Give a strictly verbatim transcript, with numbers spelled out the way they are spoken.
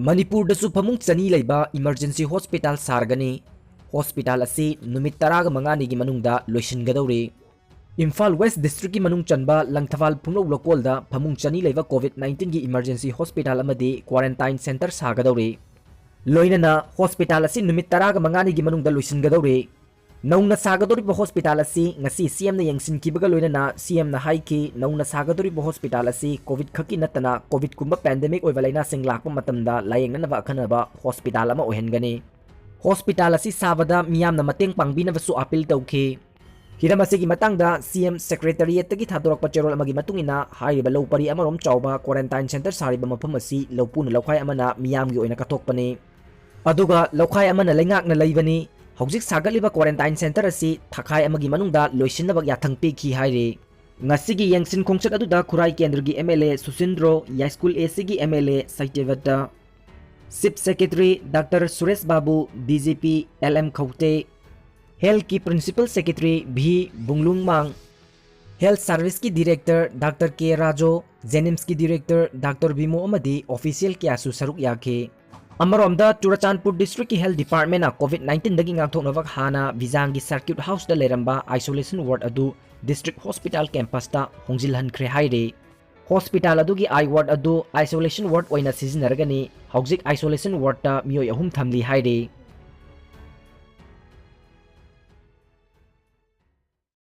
ꯃꯅꯤꯄꯨꯔꯗꯁꯨ ꯐꯃꯨꯡ ꯆꯅꯤ ꯂꯩꯕ emergency hospital ꯁꯥꯔꯒꯅꯤ꯫ Hospital ꯑꯁꯤ ꯅꯨꯃꯤꯠ ꯇꯔꯥꯒ ꯃꯉꯥꯅꯤꯒꯤ ꯃꯅꯨꯡꯗ ꯂꯣꯏꯁꯤꯟꯒꯗꯧꯔꯤ꯫ ꯏꯝꯐꯥꯜ West Districtꯀꯤ ꯃꯅꯨꯡ ꯆꯟꯕ ꯂꯪꯊꯕꯥꯜ ꯐꯨꯝꯂꯧ ꯂꯣꯀꯣꯜꯗ ꯐꯃꯨꯡ ꯆꯅꯤ ꯂꯩꯕ COVID nineteenꯒꯤ emergency hospital ꯑꯃꯗꯤ quarantine center ꯁꯥꯒꯗꯧꯔꯤ꯫ ꯂꯣꯏꯅꯅ hospital ꯑꯁꯤ ꯅꯨꯃꯤꯠ ꯇꯔꯥꯒ ꯃꯉꯥꯅꯤꯒꯤ ꯃꯅꯨꯡꯗ ꯂꯣꯏꯁꯤꯟꯒꯗꯧꯔꯤ꯫ ꯅꯧꯅ ꯁꯥꯒꯗꯧꯔꯤꯕ hospital ꯑꯁꯤ ꯉꯁꯤ CMꯅ ꯌꯦꯡꯁꯤꯟꯈꯤꯕꯒ ꯂꯣꯏꯅꯅ CMꯅ ꯍꯥꯏꯈꯤ, ꯅꯧꯅ ꯁꯥꯒꯗꯧꯔꯤꯕ hospital ꯑꯁꯤ COVID ꯈꯛꯀꯤ ꯅꯠꯇꯅ COVIDꯀꯨꯝꯕ pandemic ꯑꯣꯏꯕ ꯂꯥꯏꯅꯥꯁꯤꯡ ꯂꯥꯛꯄ ꯃꯇꯝꯗ ꯂꯥꯌꯦꯡꯅꯅꯕ ꯑꯈꯟꯅꯕ hospital ꯑꯃ ꯑꯣꯏꯍꯟꯒꯅꯤ꯫ Hospital ꯑꯁꯤ ꯁꯥꯕꯗ ꯃꯤꯌꯥꯝꯅ ꯃꯇꯦꯡ ꯄꯥꯡꯕꯤꯅꯕꯁꯨ appeal ꯇꯧꯈꯤ꯫ ꯍꯤꯔꯝ ꯑꯁꯤꯒꯤ ꯃꯇꯥꯡꯗ CM Secretariatꯇꯒꯤ ꯊꯥꯗꯣꯔꯛꯄ ꯆꯦꯔꯣꯜ ꯑꯃꯒꯤ ꯃꯇꯨꯡ ꯏꯟꯅ, ꯍꯥꯏꯔꯤꯕ ꯂꯧ ꯄꯔꯤ ꯑꯃꯔꯣꯝ ꯆꯥꯎꯕ quarantine center ꯁꯥꯔꯤꯕ ꯃꯐꯝ ꯑꯁꯤ ꯂꯧꯄꯨꯅ ꯂꯧꯈꯥꯏ ꯑꯃꯅ ꯃꯤꯌꯥꯝꯒꯤ ꯑꯣꯏꯅ ꯀꯠꯊꯣꯛꯄꯅꯤ꯫ ꯑꯗꯨꯒ ꯂꯧꯈꯥꯏ ꯑꯃꯅ ꯂꯩꯉꯥꯛꯅ ꯂꯩꯕꯅꯤ꯫ ꯍꯧꯖꯤꯛ ꯁꯥꯒꯠꯂꯤꯕ quarantine center ꯑꯁꯤ ꯊꯥꯈꯥꯏ ꯑꯃꯒꯤ ꯃꯅꯨꯡꯗ ꯂꯣꯏꯁꯤꯟꯅꯕ ꯌꯥꯊꯪ ꯄꯤꯈꯤ ꯍꯥꯏꯔꯤ꯫ ꯉꯁꯤꯒꯤ ꯌꯦꯡꯁꯤꯟ ꯈꯣꯡꯆꯠ ꯑꯗꯨꯗ ꯈꯨꯔꯥꯏ ꯀꯦꯟꯗ꯭ꯔꯒꯤ MLA ꯁꯨꯁꯤꯟꯗ꯭ꯔꯣ, ꯌꯥꯏꯁ꯭ꯀꯨꯜ ACꯒꯤ MLA ꯁꯇ꯭ꯌꯕ꯭ꯔꯇ, Chief Secretary Doctor Suresh ꯕꯥꯕꯨ, DGP LM ꯈꯧꯇꯦ, Healthꯀꯤ Principal Secretary V ꯕꯨꯡꯂꯨꯡꯃꯥꯡ, Health Serviceꯀꯤ Director Doctor K ꯔꯥꯖꯣ, JNIMSꯀꯤ Director Doctor Bimo ꯑꯃꯗꯤ official ꯀꯌꯥꯁꯨ ꯁꯔꯨꯛ ꯌꯥꯈꯤ꯫ ꯑꯃꯔꯣꯝꯗ, ꯆꯨꯔꯆꯥꯟꯄꯨꯔ Districtꯀꯤ Health Departmentꯅ COVID nineteenꯗꯒꯤ ꯉꯥꯛꯊꯣꯛꯅꯕ ꯍꯥꯟꯅ ꯕꯤꯖꯥꯡꯒꯤ Circuit Houseꯇ ꯂꯩꯔꯝꯕ isolation ward ꯑꯗꯨ District Hospital campusꯇ ꯍꯣꯡꯖꯤꯜꯍꯟꯈ꯭ꯔꯦ ꯍꯥꯏꯔꯤ꯫ Hospital ꯑꯗꯨꯒꯤ I ward ꯑꯗꯨ isolation ward ꯑꯣꯏꯅ ꯁꯤꯖꯤꯟꯅꯔꯒꯅꯤ꯫ ꯍꯧꯖꯤꯛ isolation wardꯇ ꯃꯤꯑꯣꯏ ꯑꯍꯨꯝ ꯊꯝꯂꯤ ꯍꯥꯏꯔꯤ꯫